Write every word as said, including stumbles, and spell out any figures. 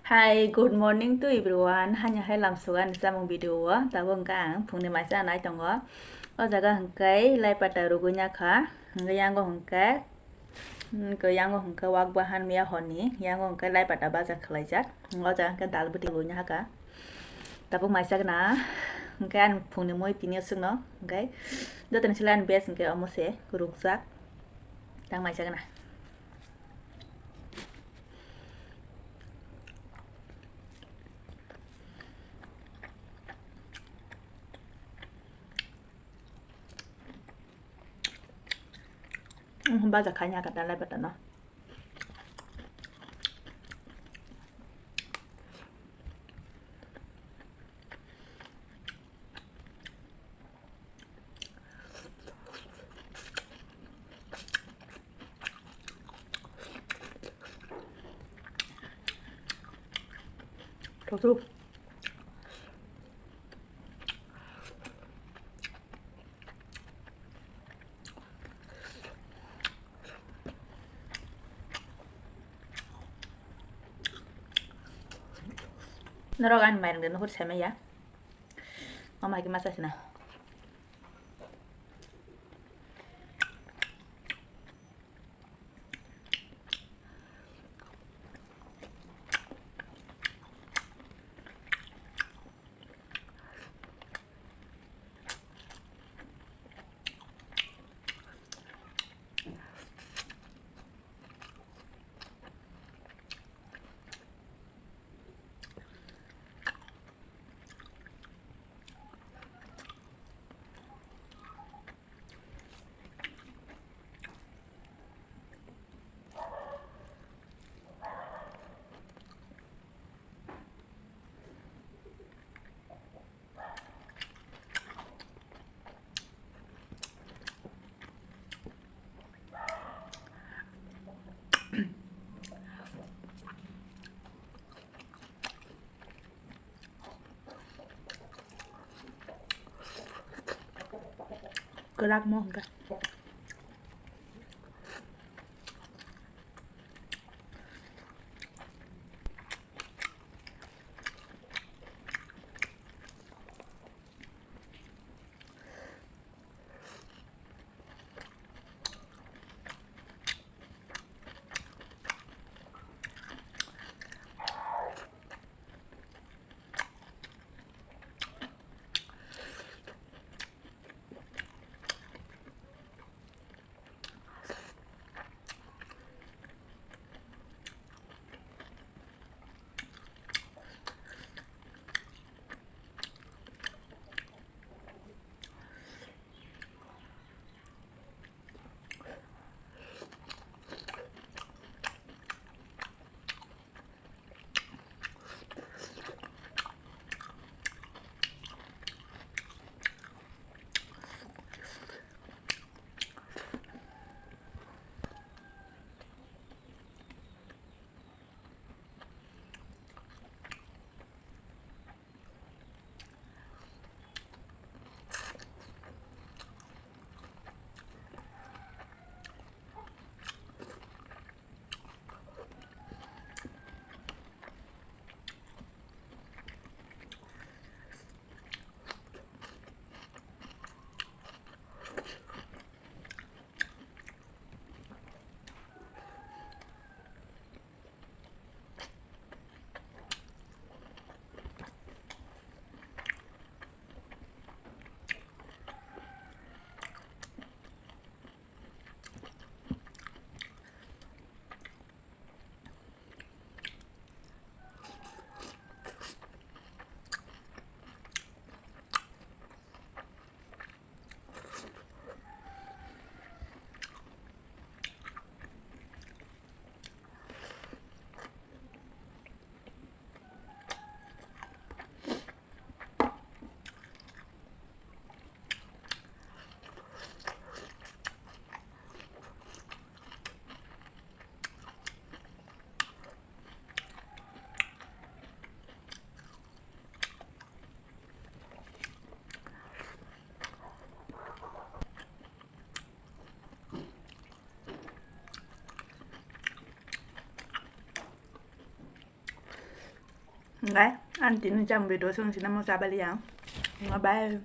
Hi, good morning to everyone. Hanya hai lamsuga ni samung video o. Tabuk hwnkhe ang phungni maisa nai tongo. O jaga hwnkhe lai pata rugui ya kha. Hwnkhe yango hwnkhe, hwnkhe yango hwnkhe wak bahan miya hor ni. Yango hwnkhe lai pata baja khwlaijak. O jaga hwnkhe dal bwtwi lui ya kha. Tabuk maisa gana. Hwnkhe ani phungni mui tini o swkno. Hwnkhe jotoni slai ani best hwnkhe omo se rukjak. Tang maisa gana. Baja khaina kata lai pata no. Thok thok. Norok ani mairang de nuhur semaya. Mama hai khe masa sina. Kwlak mo hwnkha. Hwnkhe ang tini jang video swng sinamo chabaliya. Bye.